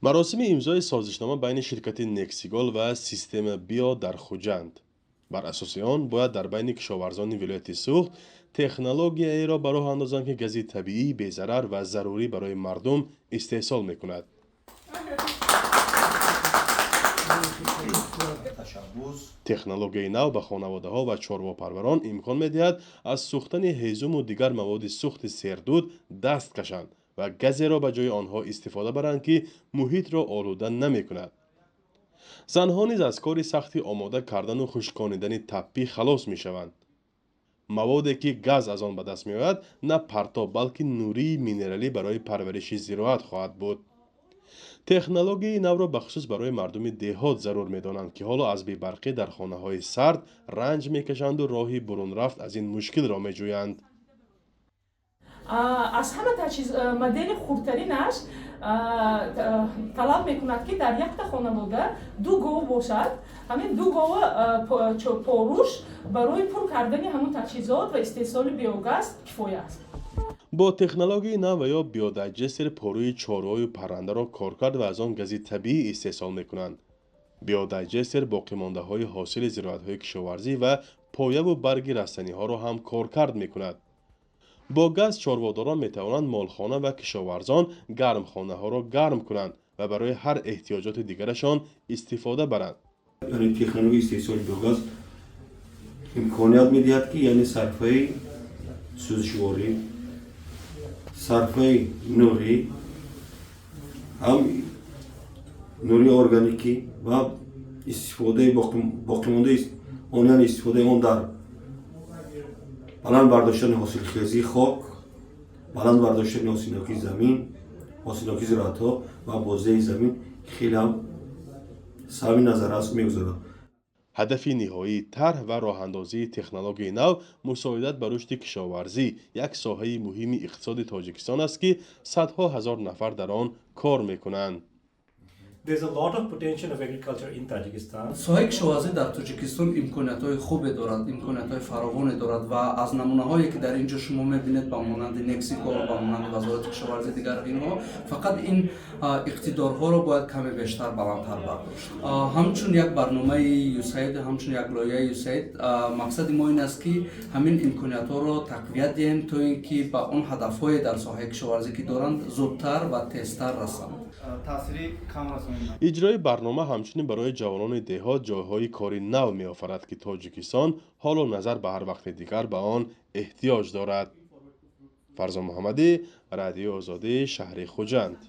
Маросими имзои созишнома байни ширкати Нексигол ва Система Био дар Хуҷанд. Бар асоси он бояд дар байни кишоварзони вилояти Суғд технологияеро ба роҳ андозанд, ки гази табиӣ безарар ва зарурӣ барои мардум истеҳсол мекунад. Технологияи нав ба хонаводаҳо ва чорвопарварон имкон медиҳад аз сӯхтани ҳезуму дигар маводи сӯхти сердуд даст кашанд ва газеро ба ҷои онҳо истифода баранд, ки муҳитро олуда намекунад. Занҳо низ аз кори сахти омода кардану хушконидани таппӣ халос мешаванд. Маводе, ки газ аз он ба даст меояд, на партов, балки нурии минералӣ барои парвариши зироат хоҳад буд. Технологияи навро бахусус барои мардуми деҳот зарур медонанд, ки ҳоло аз бебарқӣ дар хонаҳои сард ранҷ мекашанду роҳи бурунрафт аз ин мушкилро меҷӯянд. Аз ҳама таҷҳиз модели хурдтаринаш талаб мекунад, ки дар якта хонавода ду гов бошад. Ҳамин ду гова поруш барои пур кардани ҳамун таҷҳизот ва истеҳсоли биогаз кифоя аст. Бо технологияи нав ва ё биодайҷестер порӯи чорвою паррандаро коркард ва аз он гази табиӣ истеҳсол мекунанд. Биодайҷестер боқимондаҳои ҳосили зироатҳои кишоварзӣ ва появу барги растаниҳоро ҳам коркард мекунад. Бо газ чорводорон метавонанд молхона ва кишоварзон гармхонаҳоро гарм кунанд ва барои ҳар эҳтиёҷоти дигарашон истифода баранд. Яъне технологияи истеҳсоли биогаз имконият медиҳад, ки яъне сарфаи сӯзишворӣ, сарфаи нурӣ, ҳам нури органикӣ ва истифодаи боқимондаи он, яъне истифодаи он дар баланд бардоштани ҳосилхезии хок, баланд бардоштани ҳосилнокии замин, ҳосилнокии зироатҳо ва боздиҳии замин хеле ҳам саҳми назаррас мегузорад. Ҳадафи ниҳоии тарҳ ва роҳандозии технологияи нав мусоидат ба рушди кишоварзӣ, як соҳаи муҳими иқтисоди Тоҷикистон аст, ки садҳо ҳазор нафар дар он кор мекунанд. There's a lot of potential of agriculture in Tajikistan. Соҳаи кишоварзӣ дар Тоҷикистон имкониятҳои хубе дорад, имкониятҳои фаровоне дорад ва аз намунаҳое, ки дар ин ҷо шумо мебинед, ба монанди Нексигол, ба монанди Вазорати кишоварзӣ, дигар инҳо, фақат ин иқтидорҳоро бояд каме бештар баландтар бардошт. Ҳамчун як барномаи ЮСАИД, ҳамчун як лоиҳаи ЮСАИД, мақсади мо ин аст, ки ҳамин имкониятҳоро тақвият диҳем, то ин ки ба он ҳадафҳое дар соҳаи кишоварзӣ, ки доранд, зудтар ва тезтар расанд. Таъсири кам расонидан. Иҷрои барнома ҳамчунин барои ҷавонони деҳот ҷойҳои кори нав меофарад, ки Тоҷикистон ҳоло назар ба ҳар вақти дигар ба он эҳтиёҷ дорад. Фарзон Муҳаммадӣ, Радиои Озодӣ, шаҳри Хуҷанд.